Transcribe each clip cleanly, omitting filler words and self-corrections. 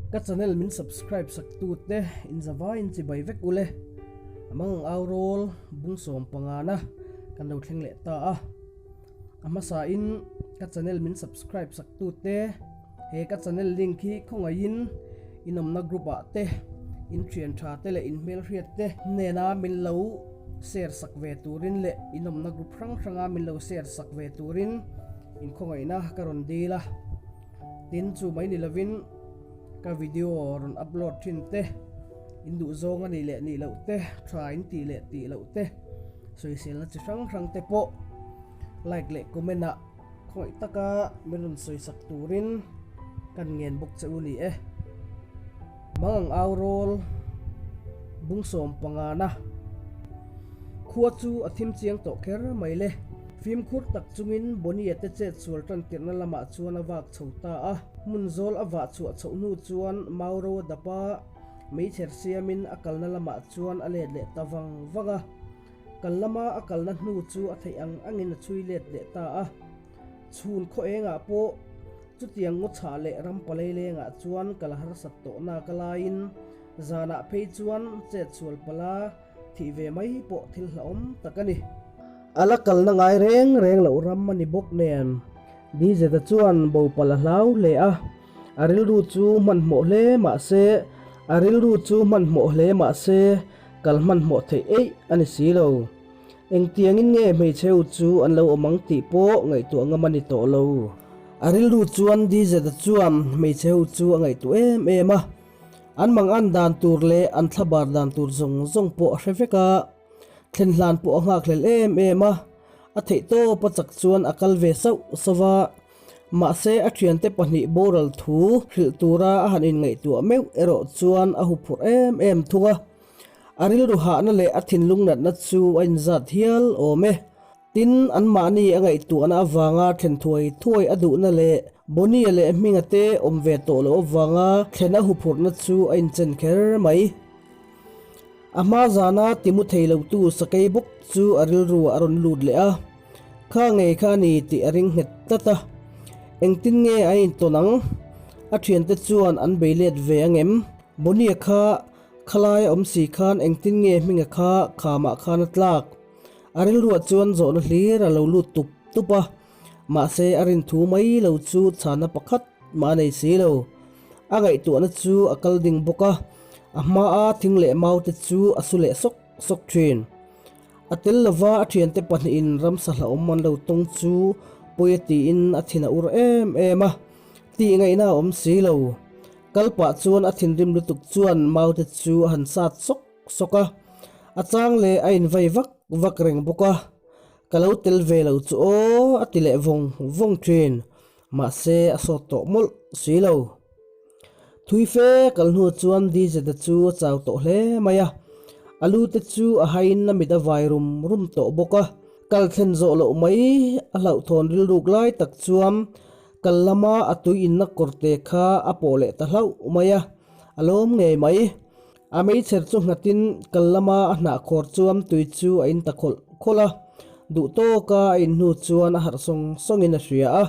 Ka channel min subscribe sak tu te in zavai in chibai vek ule. A mang au rawl bung sawm pangana kan lo thleng leh ta a. A hmasa in ka channel min subscribe sak tu te he ka channel link hi khawngaih in in awmna group ah te in thian tha te leh in hmelhriat te hnena min lo share sak ve turin leh in awmna group hrang hranga min lo share sak ve turin in khawngaihna ka rawn dil a. Tin chu mai ni lovin ka video rawn upload thin te in duh zawng a nih leh nih loh te tha in tih leh tih loh te sawiselna chi hrang hrang te pawh like leh comment ah khawngaih taka min rawn sawisak turin kan ngen bawk che u ni e. Mangang au rawl bungsawm pangana khua chu a thim chiang tawh kher mai le. Fimkhur tak chungin Bonnie-a te chet sual tan tirhna lamah chuan a vak chho ta a. Hmun zawl a vah chhuah chhoh hnu chuan Mauro a dap a, meichher siamin a kalna lamah chuan a let leh ta vang vang a. Kal lama a kalna hnu chu a theih ang angin a chhui let leh ta a. Chhun khaw engah pawh chutiang ngaw chhah leh ram palei lengah chuan kal harsat tawh nak a laiin zanah phei chuan chet sual pala thih ve mai pawh thil hlauhawm tak a ni. A la kalna ngai reng reng loh ram a ni bawk nen Dizeta chuan bopal a hlau hle a, a rilru chu hmanhmawh hle mah se a rilru chu hmanhmawh hle mah se kal hmanhmawh theih eih a ni si lo. Engtiangin nge hmeichhe u chu an lo awm ang tih pawh ngaihtuah ngam a ni tawh lo. A rilru chuan Dizeta chuan hmeichhe ho chu a ngaihtuah em em a, an mangan dan tur leh an thlabar dan tur zawng zawng pawh a hre vek a, thlen hlan pawh a nghakhlel em em a, a theihtawp a chak chuan a kal ve sauh sauh a, mahse a thiante pahnih boral thu hrilh tura a han inngaihtuah meuh erawh chuan a huphurh em em thung a. A rilru hahna leh a thinlung natna chu a inzat hial awm e. Tin, anmahni a ngaihtuahna avanga thlen thuai thuai a duhna leh Bonnie-a leh Hminga te awm ve tawh loh avanga thlen a huphurhna chu a inchen kher mai. A hma zana timu thei lotu sakei bawk chu a rilru a rawn lut leh a, Kha ngei kha a ni tih a ring nghet tlat a. Engtin nge a intawn ang? A thiante chuan an bei let ve angem? Bonnie-a kha Khalai a awm si khan engtin nge hminga kha khamah khan a tlak? A rilruah chuan zawhna hlir a lo lut tup tup a, mahse a rin thu mai lo chu chhana pakhat mah a nei si lo. A ngaihtuahna chu a kal ding bawk a, a hmaa thing leh mau te chu a su leh sawk sawk thin. A tel lova a thiante pahnihin ramsa hlauhawm an lo tawng chu pawi a tiin a thin a ur em em a, tih ngaihna a awm si lo. Kal pah chuan a thinrim lutuk chuan maute chu a han sat sawk sawk a, a chang leh a invai vak vak reng bawk a, Ka lo tel ve lo chu aw a ti leh vawng vawng thin, mahse a sawt tawh mawlh si lo. Thui fe kal hnu chuan Dizeta chu a chau tawh hle mai a, a lu te chu a haiin a mit a vai rum rum tawh bawk a, kal thlen zawh loh mai a hlauhthawn rilruk lai tak chuan Kal lama a tui inna kawrte kha a pawh leh ta hlauh mai a, a lawm ngei mai. A meichher chu nghatin kal lama a hnah khawr chuan tui chu a in ta khawlh khawlh a, duh tawka a in hnu chuan a harh sawng sawngin a hria a.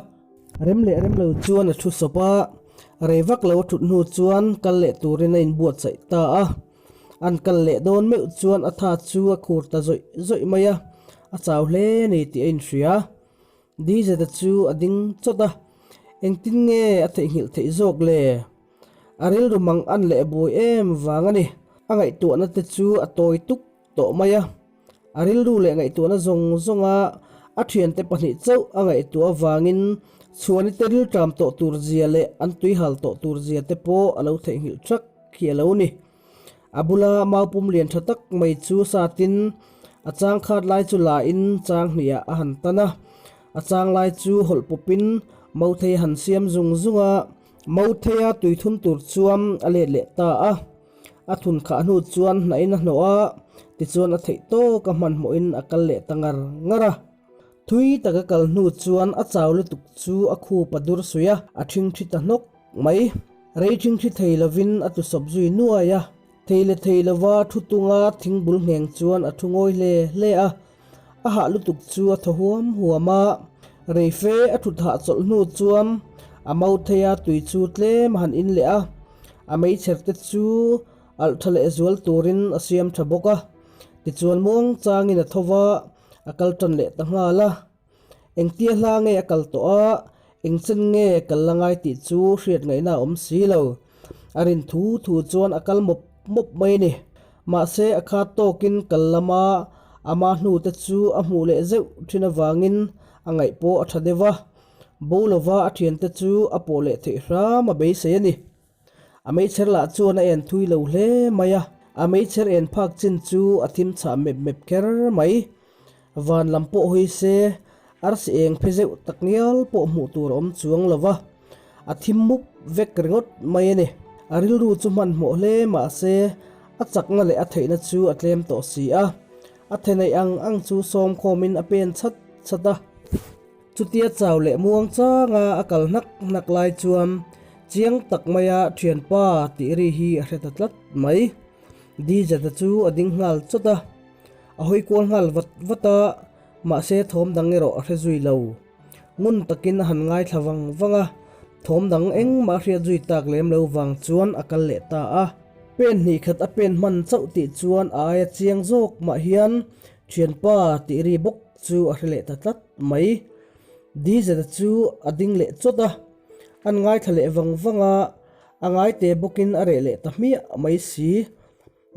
Rem leh rem lo chuan a thu sawp a, rei vak lo a thut hnu chuan kal leh turin a inbuatsaih ta a. An kal leh dawn meuh chuan a tha chu a khur ta zawih zawih mai a, a chau hle a ni tih a inhria. Dizeta chu a ding chawt a, engtin nge a theihnghilh theih zawk le? A rilru mang an leh buai em vang a ni. A ngaihtuahna te chu a tawi tuk tawh mai a, a rilru leh ngaihtuahna zawng zawnga a thiante pahnih chauh a ngaihtuah avangin chhuani te rilṭam tawh tur zia leh an tuihal tawh tur zia te pawh a lo theihnghilh ṭhak khi a lo ni. A bula mau pum lian tha tak mai chu satin a chang khat lai chu la in chang hnih ah a han tan a, a chang lai chu hawlh pawp in mauthei a han siam zung zung a, mauthei a tui thun tur chuan a let leh ta a, a thun khah hnu chuan hnah in a hnawh a, tichuan a theih tawk a hmanhmawh in a kal leh ta ngar ngar a. Thui tak a kal hnu chuan a chau lutuk chu a khup a dur suih a, a thingthi ta hnawk mai. Rei thingthi thei lovin a tusawp zui nuai a, thei leh thei lova thu tunga thing bul ngheng chuan a thu ngawi hle hle a. A hah lutuk chu a thaw huam huam a, rei fe a thut hah chawlh hnu chuan a mau thei a tui chu tlem a han in leh a. A meichher te chu alh tha leh zual turin a siam tha bawk a. Tichuan muang changin a tho va, a kal tan leh ta nghal a. Engtia hla nge a kal tawh a, engchen nge kal la ngai tih chu hriat ngaihna a awm si lo. A rin thu thu chuan a kal mawp mawp mai a ni. Mahse a khat tawkin kal lama ama hnute chu a hmuh leh zeuh thin avangin a ngaih pawh a tha deuh a. Bo lova a thiante chu a pawh leh theih hram a beisei a ni. A meichher lah chuan a en thui lo hle mai a, a meichher en phak chin chu a thim chhah mep mep kher mai. Van lam pawh hawi se, arsi eng phe zeuh tak ngial pawh hmuh tur a awm chuang lo va, a thim mup vek ringawt mai a ni. A rilru chu hmanhmawh hle mah se, a chakna leh a theihna chu a tlem tawh si a, a theneih ang ang chu sawmkhawmin a pen chhat chhat a. Chutia chau leh muang changa a kal hnak hnak lai chuan chiang tak maia thianpa tih ri hi a hre ta tlat mai. Dijata chu a ding nghal chawt a, a hawi kual nghal vat vat a, mahse thawm dang erawh a hre zui lo. Ngun takin a han ngaithla vang vang a, thawm dang engmah a hriat zui tak lem lo vang chuan a kal leh ta a. Pen hnih khat a pen hman chauh tih chuan a aia chiang zawk mah hian thianpa tih ri bawk chu a hre leh ta tlat mai. Dizeta chu a ding leh chawt a, an ngaithla leh vang vang a, a ngaite bawkin a reh leh ta hmiah mai si.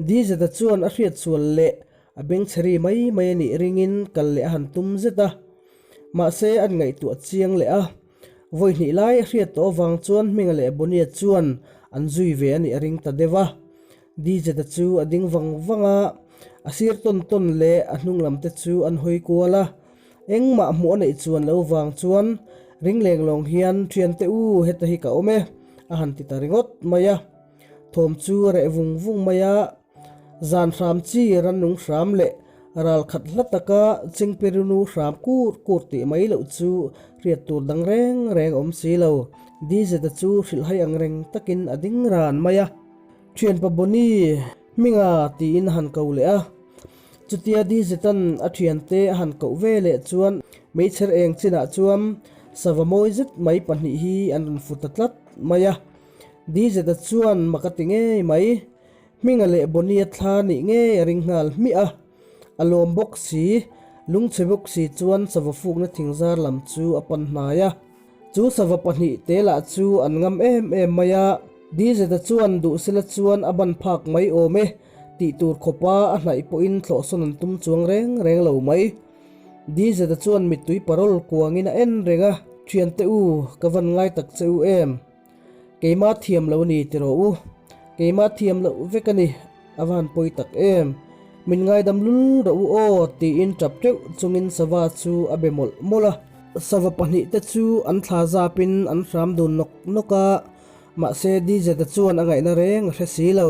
Dizeta chuan a hriat sual leh a bengchheri mai mai a nih ringin kal leh a han tum zet a, mahse an ngaihtuah chiang leh a. Vawi hnih lai a hriat tawh avang chuan Hminga leh Bonia chuan an zui ve a nih a ring ta deuh a. Dijeta chu a ding vang vang a, a sir tawn tawn leh a hnung lam te chu an hawi kual a. Engmah hmuh a neih chuan lo vang chuan ring leng lawng hian Thiante u heta hi ka awm e a han ti ta ringawt mai a. Thawm chu a reh vung vung mai a. Zan hram chi rannung hram leh ral khat hla taka Chingpirinu hram kur kur tih mai loh chu hriat tur dang reng reng awm si lo. Dijeta chu hrilhhai ang reng takin a ding ran mai a. Thianpa Bonnie hminga tiin a han ko leh a. Chutia Dijetan a thiante a han koh ve leh chuan meichher eng chinah chuan sava mawi zet mai pahnih hi an rawn fu ta tlat mai a. Dijeta chuan mak a ti ngei mai. Hminga leh Bonnie-a thla nih ngei a ring nghal hmiah a. A lawm bawk si, lungchhe bawk si chuan sava fukna thingzar lam chu a pan hnai a. Chu sava pahnih te lah chu an ngam em em mai a, Dizeta chuan duhsela chuan a ban phak mai awm e tih tur khawpa a hnaih pawhin thlawhsawn an tum chuang reng reng lo mai. Dizeta chuan mittui parawl kuangin a en reng a, Thiante u, ka van ngai tak che u em? Keima thiam lo ni tiraw u? Keima thiam loh vek a ni, a van pawi tak em? Min ngaidam lul rawh u aw tiin tap teuh chungin sava chu a be mawlh mawlh a. Sava pahnih te chu an thla zapin an hram dun nawk nawk a, mahse Dizeta chuan a ngaihna reng a hre si lo.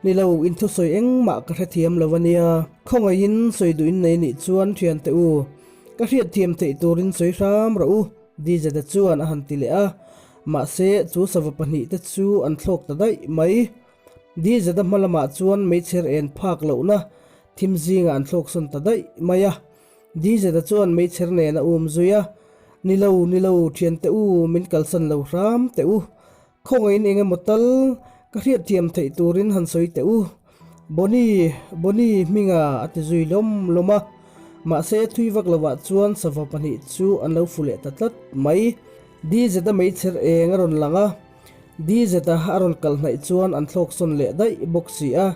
Ni lo, in thusawi engmah ka hrethiam lo a nia. Khawngaihin sawi duh in nei nih chuan thiante u, ka hriatthiam theih turin sawi hram rawh u. Dizeta chuan a han ti leh a, mahse chu sava pahnih te chu an thlawk ta daih mai. Dizeta hma lamah chuan meichher en phak lohna thim zingah an thlawk sawn ta daih mai a. Dizeta chuan meichher nen a um zui a, Ni lo, ni lo, thiante u, min kalsan lo hram teh u. Khawngaihin eng emaw tal ka hriatthiam theih turin han sawi teh u. Bonnie, Bonnie hminga a ti zui lawm lawm a. Mahse thui vak lovah chuan sava pahnih chu an lo fu leh ta tlat mai. Dizeta meichher eng a rawn lang a. Dizeta a rawn kal hnaih chuan an thlawk sawn leh daih bawk si a.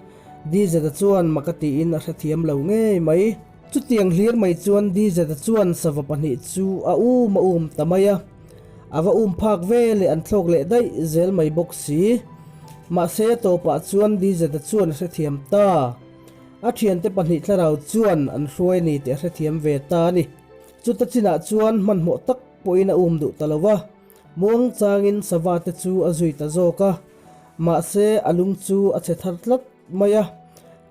Dizeta chuan mak a tiin a hrethiam lo ngei mai. Chutiang hlir mai chuan Dizeta chuan sava pahnih chu a um a um ta mai a. A va um phak ve leh an thlawk leh daih zel mai bawk si. Mahse a tawpah chuan Dizeta chuan a hrethiam ta. A thiante pahnih thlarau chuan an hruai a ni tih a hrethiam ve ta a ni. Chuta chinah chuan hmanhmawh tak pawhin a um duh ta lo va, muang changin sava te chu a zui ta zawk a. Mahse a lung chu a chhe thar tlat mai a,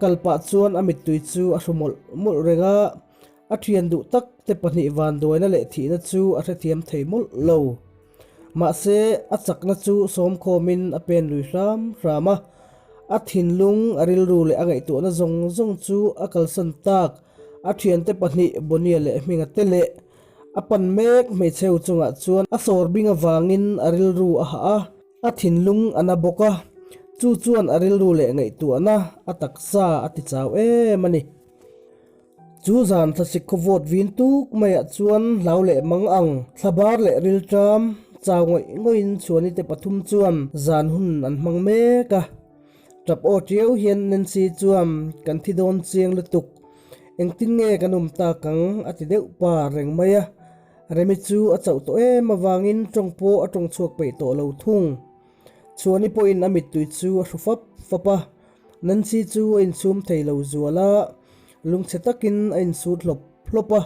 kal pah chuan a mittui chu a hru mawlh mawlh reng a. A thian duh tak te pahnih vanduaina leh thihna chu a hrethiam thei mawlh lo. Mahse, a chakna chu sawmkhawmin a pen lui hram hram a. A thinlung, a rilru leh a ngaihtuahna zawng zawng chu a kalsan tak. A thiante pahnih Bonnie leh Hminga te leh a pan mek hmeichheu chungah chuan a sawr bing avangin a rilru a hah a, a thinlung a na bawk a. Chu chuan a rilru leh ngaihtuahna a taksa a ti chau em a ni. Chu zan thlasik khaw vawt vin tuk maiah chuan hlau leh mang ang, thlabar leh rilṭam chau ngawih ngawihin Chhuani te pathum chuan zan hun an hmang mek a. Tap aw ṭiau hian Nancy chuan kan thi dawn chiang lutuk, engtin nge kan awm tak ang a ti deuh par reng mai a. Remi chu a chauh tawh em avangin ṭawng pawh a ṭawng chhuak peih tawh lo thung. Chhuani pawhin a mittui chu a hru fap fap a, Nancy chu a insum thei lo zual a, lungchhe takin a insut hlawp hlawp a.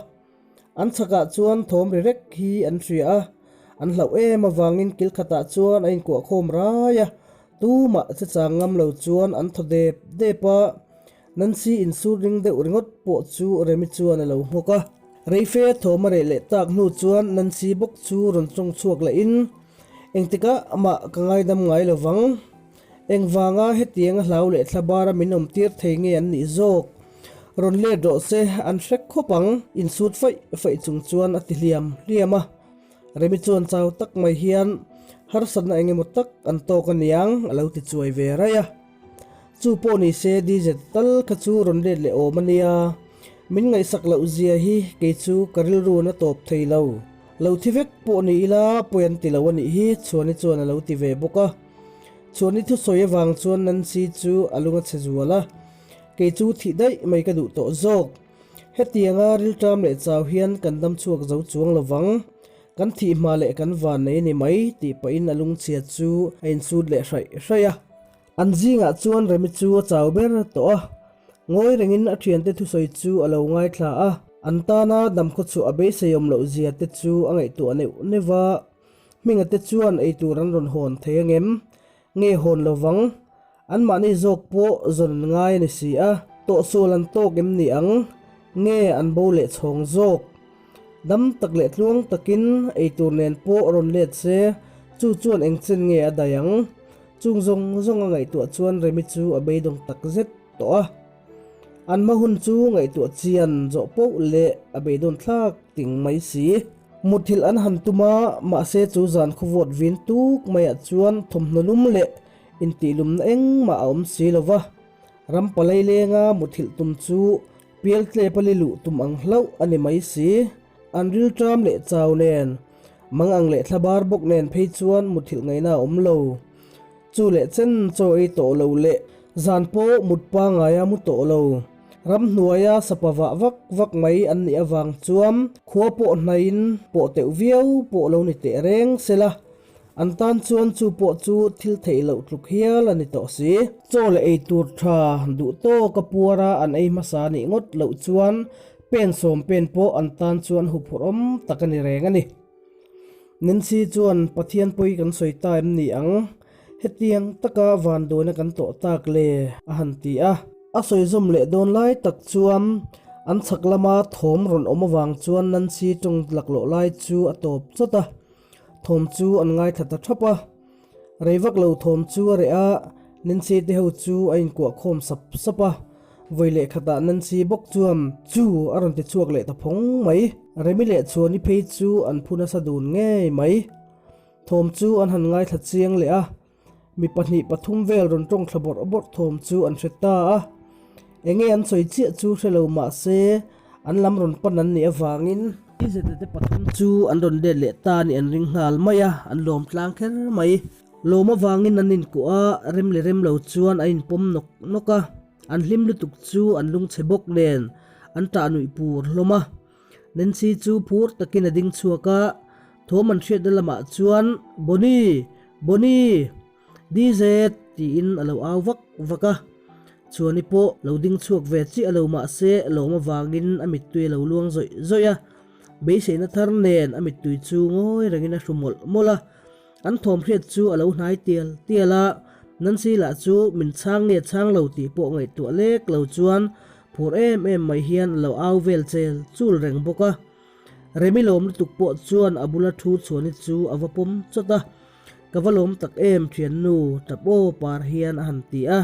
An chhakah chuan thawm ri rek hi an hria a, an hlauh em avangin kil khatah chuan a inkuah khawm rai a, tumah che chang ngam lo chuan an thaw dep dep a. Nancy insut ring deuh ringawt pawh chu Remi chuan a lo nghawk a. Reife thawm a reh leh tak hnu chuan Nancy bawk chu rawn tawng chhuak lehin, Engtikah amah ka ngaidam ngai lo vang. Engvanga hetiang a hlau leh thlabara min awm tir thei nge an nih zawk? Rawn let rawh se, an hrek khawp ang, insut faih faih chung chuan a ti hliam hliam a. Remi chuan chau tak mai hian harsatna eng emaw tak an tawk aniang a lo ti chuai ve raih a. Chu pawh ni se DJ tal kha chu rawn let leh awm a nia. Min ngaihsak loh zia hi kei chu ka rilru na tawp thei lo. Lo thi vek pawh ni ila pawi an ti lo a nih hi Chhuani chuan a lo ti ve bawk a. Chhuani thusawi avang chuan Nancy chu a lung a chhe zual a. Kei chu thih daih mai ka duh tawh zawk. Hetianga rilṭam leh chau hian kan dam chhuak zo chuang lo vang. Kan thih hma leh kan van nei a ni mai tih pahin a lungchhia chu a insut leh hraih hraih a. An zingah chuan Remi chu a chau ber tawh a, ngawi rengin a thiante thusawi chu a lo ngaithla a, an tana damkhaw chhuah a beisei awm loh zia te chu a ngaihtuah neuh neuh va, Hminga te chuan eitur an rawn hawn thei angem? Nge hawn lo vang? Anmahni zawk pawh zawn an ngai a ni si a, tawhsual an tawk em ni ang? Nge an bo leh chhawng zawk? Dam tak leh tluang takin eitur nen pawh rawn let se, chu chuan engchen nge a daih ang? Chung zawng zawng a ngaihtuah chuan Remi chu a beidawng tak zet tawh a. An hma hun chu ngaihtuah chian zawh poh leh a beidawn thlak ting mai si. Muthilh an han tum a, mahse chu zan khawvawt vin tuk maiah chuan thawmhnaw lum leh intihlumna engmah a awm si lo va. Ram palai lenga muthilh tum chu pialtlep a li luh tum ang hlauh a ni mai si. An rilṭam leh chau nen, mang ang leh thlabar bawk nen phei chuan muthilh ngaihna a awm lo. Chu leh chen chaw ei tawh lo leh zan pawh mut pangaia mu tawh lo. Ramhnuaia sapa vah vak vak mai an nih avang chuan khua pawh hnaiin pawh teuh viau pawh lo ni teh reng sela, An tan chuan chu pawh chu thil theih loh tluk hial a ni tawh si. Chaw leh ei tur tha duh tawk a puara an ei hmasa nih ngawt loh chuan pen sawm pen pawh an tan chuan huphurh awm tak a ni reng a ni. Nancy chuan Pathian pawi kan sawi ta em ni ang? Hetiang taka vanduaina kan tawh tak le? a han ti a. A sawi zawm leh dawn lai tak chuan an chhak lama thawm rawn awm avang chuan Nancy tawng laklawh lai chu a tawp chawt a. Thawm chu an ngaithla ta thap a, rei vak lo thawm chu a reh a, Nancy te ho chu a inkuah khawm sap sap a, vawi leh khatah Nancy bawk chuan chu a rawn ti chhuak leh ta phawng mai. Remi leh Chhuani phei chu an phu nasa dun ngei mai. Thawm chu an han ngaithla chiang leh a, Mi pahnih pathum vel rawn tawng thla bawrh bawrh thawm chu an hre ta a, enge an sawi chiah chu hre lo mah se an lam rawn pan an nih avangin Tizete te pathum chu an rawn let leh ta nih an ring nghal mai a, an lawm tlang kher mai. Lawm avangin an inkuah a, rem leh rem lo chuan a inpawm nawk nawk a, an hlim lutuk chu an lungchhe bawk nen an tah nuih pur hlawm a. Nancy chu phur takin a ding chhuak a, thawm an hriatna lamah chuan, Bonnie! Bonnie! DZ! tiin a lo au vak vak a. Chuani pawh lo ding chhuak ve chiah lo mah se lawm avangin a mittui a lo luang zawih zawih a. Beiseina thar nen a mittui chu ngawi rengin a hru mawlh mawlh a. An thawm hriat chu a lo hnai tial tial a, Nancy lah chu min chhang nge chhang lo tih pawh ngaihtuah lek lo chuan phur em em mai hian a lo au vel chel chul reng bawk a. Remi lawm lutuk pawh chuan a bula thu chhuani chu a va pawm chawt a, Ka va lawm tak em thiannu, tap aw par hian a han ti a,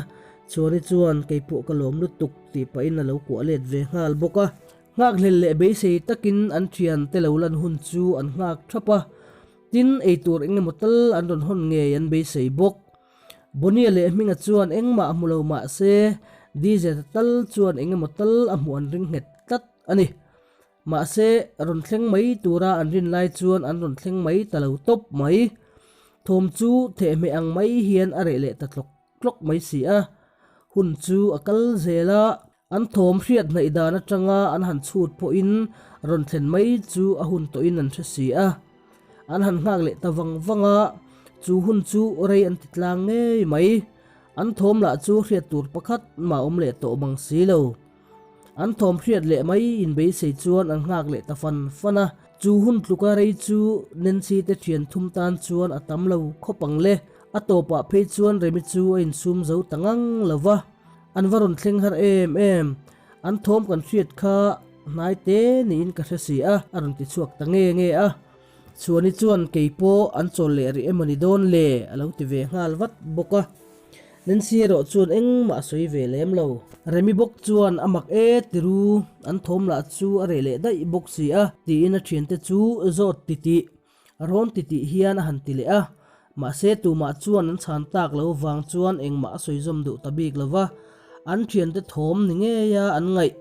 Chhuani chuan kei pawh ka lawm lutuk tih pahin a lo kuah let ve nghal bawk a. Nghakhlel leh beisei takin an thiante lo lan hun chu an nghak thap a. Tin, eitur eng emaw tal an rawn hawn ngei an beisei bawk. Bonnie leh Hminga chuan engmah hmu lo mah se DJ-a tal chuan eng emaw tal a hmuh an ring nghet tlat a ni. Mahse, rawn thleng mai tura an rin lai chuan an rawn thleng mai ta lo tawp mai. Thawm chu thehmeh ang mai hian a reh leh ta tlawk tlawk mai si a. Hun chu a kal zel a, an thawm hriat hnaih dan atanga an han chhut pawhin rawn thlen mai chu a hun tawhin an hre si a. An han nghak leh ta vang vang a, chu hun chu rei an ti tlang ngei mai. An thawm lah chu hriat tur pakhat mah awm leh tawh mang si lo. An thawm hriat leh mai inbeisei chuan an nghak leh ta fan fan a, chu hun tluka rei chu Nancy te thian thum tan chuan a tam lo khawp ang le. A tawpah phei chuan Remi chu a insum zo ta ngang lo va, an va rawn thleng har em em. An thawm kan hriat kha hnai te niin ka hre si a, a rawn ti chhuak ta nge nge a. Chhuani chuan kei pawh an chawl leh rih emaw ni dawn le a lo ti ve nghal vat bawk a. Nancy erawh chuan engmah a sawi ve lem lo. Remi bawk chuan a mak e tiru, an thawm lah chu a reh leh daih bawk si a tiin a thiante chu zawt titih, rawn titih hian a han ti leh a. Mahse tumah chuan an chhan tak lo vang chuan engmah a sawi zawm duh ta bik lo va, an thiante thawm ni ngeia an ngaih.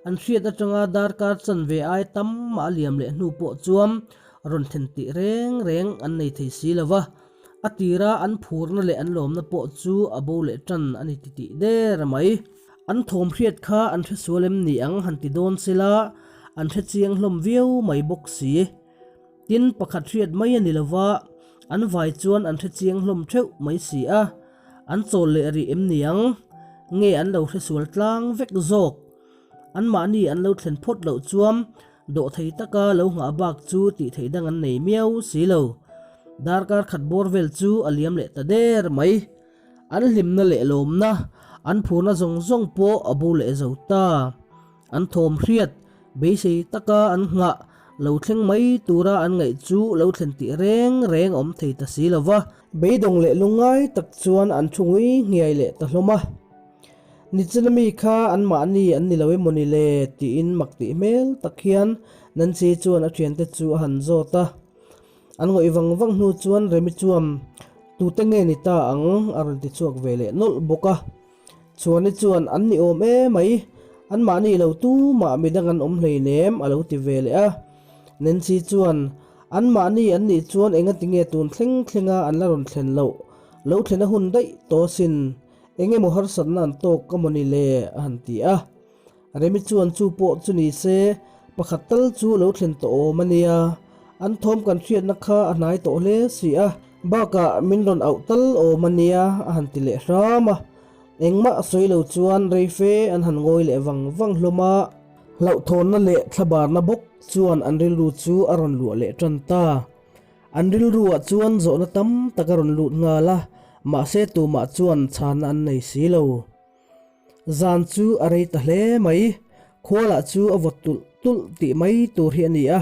An hriat atanga darkar chanve ai tam mah a liam leh hnu pawh chuan rawn thlen tih reng reng an nei thei si lo va, a tira an phurna leh an lawmna pawh chu a bo leh tan a ni titih der mai. An thawm hriat kha an hre sual em ni ang han ti dawn sela, an hre chiang hlawm viau mai bawk si. Tin, pakhat hriat mai a ni lo va, an vai chuan an hre chiang hlawm theuh mai si a, an chawl leh rih em ni ang? Nge an lo hre sual tlang vek zawk? Anmahni an lo thlen phawt loh chuan dawhthei taka lo nghah bak chu tih theih dang an nei miau si lo. Darkar khat bawr vel chu a liam leh ta der mai. An hlimna leh lawmna, an phurna zawng zawng pawh a bo leh zo ta. An thawm hriat, beisei taka an nghah, lo thleng mai tura an ngaih chu lo thlen tih reng reng a awm thei ta si lo va. Beidawng leh lungngai tak chuan an thu ngui nghiai leh ta hlawm a. Nichina mi kha anmahni an ni lo emaw ni le? tiin mak tih hmel tak hian Nancy chuan a thiante chu a han zawt a. An ngawih vang vang hnu chuan Remi chuan, Tute nge ni ta ang? a rawn ti chhuak ve leh nawlh bawk a. Chhuani chuan an ni awm e mai, anmahni lo tumah midang an awm hleinem a lo ti ve leh a. Nancy chuan, Anmahni an nih chuan engati nge tun thleng thlenga an la rawn thlen loh, lo thlen a hun daih tawh asin, eng emaw harsatna an tawk ka maw ni le a han ti a. Remi chuan chu pawh chu ni se, pakhat tal chu lo thlen tawh awm a nia, an thawm kan hriatna kha a hnai tawh hle si a, bakah min rawn auh tal awm a nia a han ti leh hram a. Engmah a sawi lo chuan reife an han ngawi leh vang vang hlawm a, hlauhthawnna leh thlabarna bawk chuan an rilru chu a rawn luah leh tan ta. An rilruah chuan zawhna tam tak a rawn lut nghal a, mahse tumah chuan chhanna an nei si lo. Zan chu a rei ta hle mai, khualah chu a vawt tulh tulh tih mai tur hi a ni a.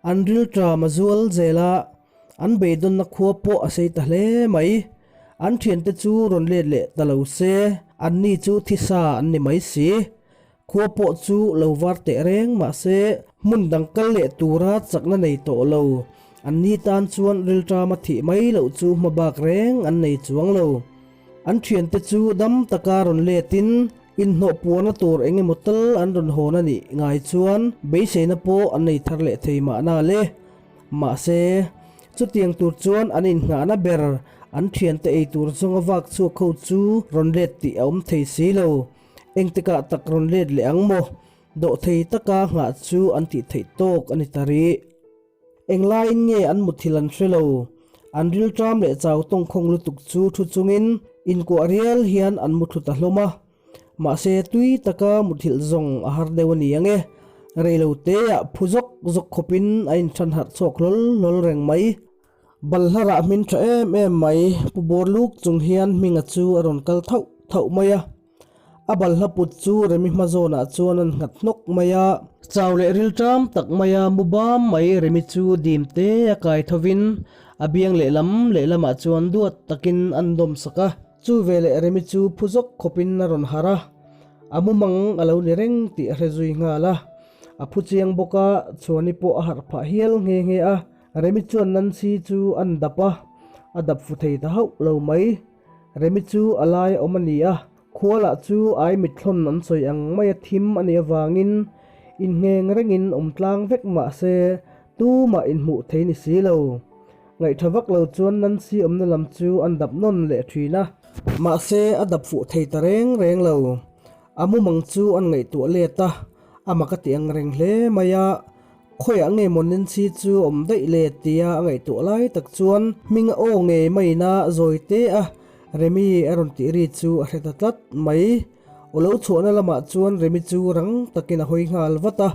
An rilṭam a zual zel a, an beidawnna khua pawh a sei ta hle mai. An ṭhiante chu rawn let leh ta lo se, anni chu thisa an ni mai si. Khua pawh chu lo var teh reng mah se, hmun dang kal leh tura chakna nei tawh lo. Anni tan chuan rilṭama thih mai loh chu hma bak reng an nei chuang lo. An thiante chu dam taka rawn letin inhnawh puahna tur eng emaw tal an rawn hawn a nih ngai chuan beiseina pawh an nei thar leh thei mahna le. Mahse, chutiang tur chuan an inngahna ber an thiante ei tur zawnga vak chhuak ho chu rawn let tih a awm thei si lo. Engtikah tak rawn let leh ang maw? Dawhthei taka nghah chu an tih theih tawk a ni ta rih. Englaiin nge an muthilh an hre lo? An rilṭam leh chau tawngkhawng lutuk chu thu chungin inkuah rial hian an muthlu ta hlawm a. Mahse tui taka muthilh zawng a har deuh a ni ang e. Reilo teah phu zawk zawk khawpin a inṭhan harh chhuak hlawl hlawl reng mai. Balhla rah hmin ṭha em em mai, pu bawr luk chung hian Hminga chu a rawn kal thauh thauh mai a. A balhla put chu Remi hma zawnah chuan an nghat hnawk mai a. Chau leh rilṭam tak maia mu bam mai Remi chu dim te a kai thovin a biang lehlam lehlamah chuan duat takin an dawm sak a. Chu veleh Remi chu phu zawk khawpin a rawn harh a, a mumang a lo ni reng tih a hre zui nghal a. A phu chiang bawk a, Chhuani pawh a harh phah hial nghe nghe a. Remi chuan Nancy chu an dap a, a dap fu thei ta hauh lo mai. Remi chu a laia awm a ni a, khua lah chu ai mithlawn an sawi ang maia thim a nih avangin inngheng rengin awm tlang vek mah se tumah inhmuh thei ni si lo. Ngaihtha vak lo chuan Nancy awmna lam chu an dap nawn leh thin a. Mahse a dap fuh thei ta reng reng lo. A mumang chu an ngaihtuah let a, a mak a ti ang reng hle mai a. Khawiah nge maw Nancy chu awm daih le tia a ngaihtuah lai tak chuan hming a aw ngei maiin a zawi te a, Remi a rawn tih ri chu a hre ta tlat mai. Aw lo chhuahna lamah chuan Remi chu rang takin a hawi nghal vat a.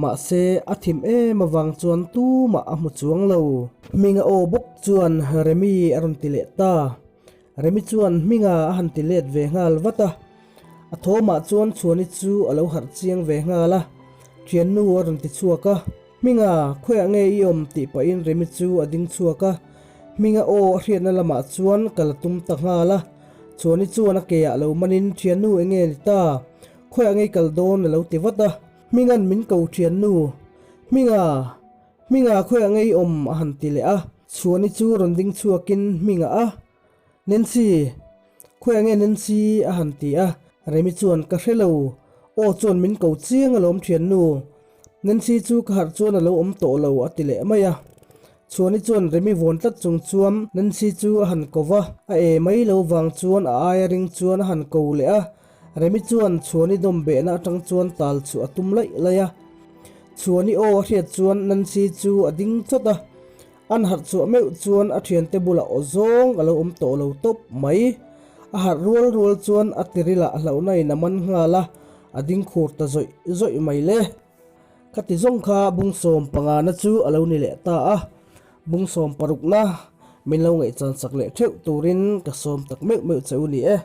Mahse a thim em avang chuan tumah a hmu chuang lo. Hminga aw bawk chuan Remi a rawn ti leh ta. Remi chuan Hminga a han ti let ve nghal vat a. A thawmah chuan Chhuani chu a lo harh chiang ve nghal a. Thiannu a rawn ti chhuak a. Hminga, khawiah nge i awm? tih pahin Remi chu a ding chhuak a. Hminga aw a hriatna lamah chuan kal a tum ta nghal a. Chhuani chuan a keah lo manin Thiannu eng nge ni ta? Khawiah nge i kal dawn? a lo ti vat a. Hminga'n min ko thiannu. Hminga! Hminga khawiah nge i awm? a han ti leh a. Chhuani chu rawn ding chhuakin Hminga a, Nancy! Khawiah nge Nancy? a han ti a. Remi chuan ka hre lo. Aw chuan min ko chiang alawm thiannu. Nancy chu ka harh chuan a lo awm tawh lo a ti leh mai a. Chhuani chuan Remi vawn tlat chung chuan Nancy chu a han ko va, a e mai lo vang chuan a aia ring chuan a han ko leh a. Remi chuan Chhuani dawm behna atang chuan tal chu a tum laih laih a. Chhuani aw a hriat chuan Nancy chu a ding chawt a, an harh chhuah meuh chuan a thiante bulah aw zawng a lo awm tawh lo tawp mai. A harh rual rual chuan a tirilah hlauhna in a man nghal a, a ding khur ta zawih zawih mai le. Khati zawng kha bung 15 na chu a lo ni leh ta a, bung 16 na min lo ngaihchan sak leh theuh turin ka sawm tak meuh meuh che u ni e.